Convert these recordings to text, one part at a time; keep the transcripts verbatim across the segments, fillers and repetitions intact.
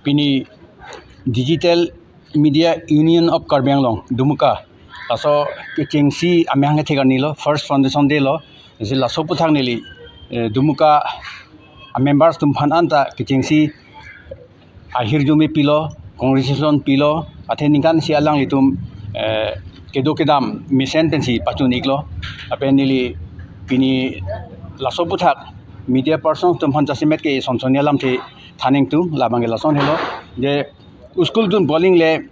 Pini Digital Media Union of Karbi Anglong, Dumuka, laso kechengsi amahang kethek arni lo, first foundation day lo. Lasi laso aputhak neli, eh, Dumuka a-members atum aphan anta kechengsi ahirjume pilo, congratulation pilo, athe ningkan isi alanglitum, eh, kedo kedam mesen pensi pachun-iklo. Lapen neli pini laso aputhak media persons atum aphan jasemet ke son sonni alamthe than ingtung, labang ke lason helo, je school dunpo aling le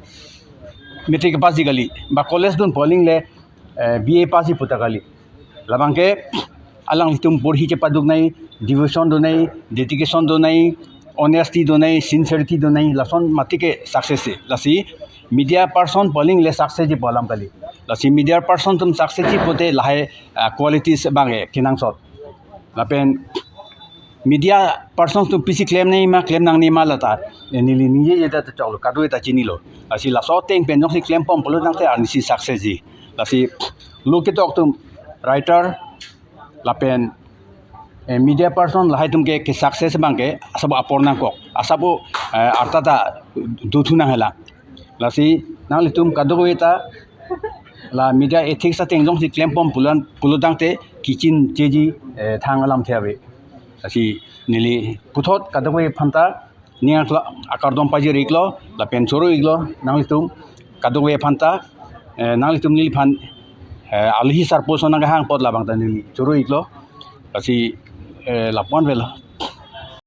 matric pass-ji kali, ba college dunpo aling le, eh, B A pass-ji pu ta kali. Labang ke alanglitum porhi chepaduk nangji, devotion do nangji, dedication do nangji, honesty do nangji, sincerity do nangji, lason mati ke success si. Lasi media person pu aling le success-ji pu alam kali. Lasi media person atum success-ji pute lahai, ah, qualities abang ke kenangsot. Lapen media persons atum pisi klem nangji ma, klem nangne ma lata, eh, neli ningjeje ta choklo, kadokave ta chinilo. Lasi laso ateng pen jongsi klembom pulo tangte arnisi success-ji. Lasi lo ketok atum, writer, lapen, eh, media person lahai atum ke, ke success abang ke asap apor nangkok, asap, eh, arta ta dothu nanghelang. Lasi nanglitum kadokave ta la media ethics ateng jongsi klembom pulo, pulo tangte kichin cheji, eh, thang alamthe ave. Lasi neli puthot kadokave aphanta ning akla-, akardom pajir-iklo, lapen choro-iklo, nanglitum kadokave aphanta, eh, nanglitum neliphan, eh, alohi sarpo ason nangkehang apot labang ta neli choro-iklo. Lasi, eh, lapu-an avelo.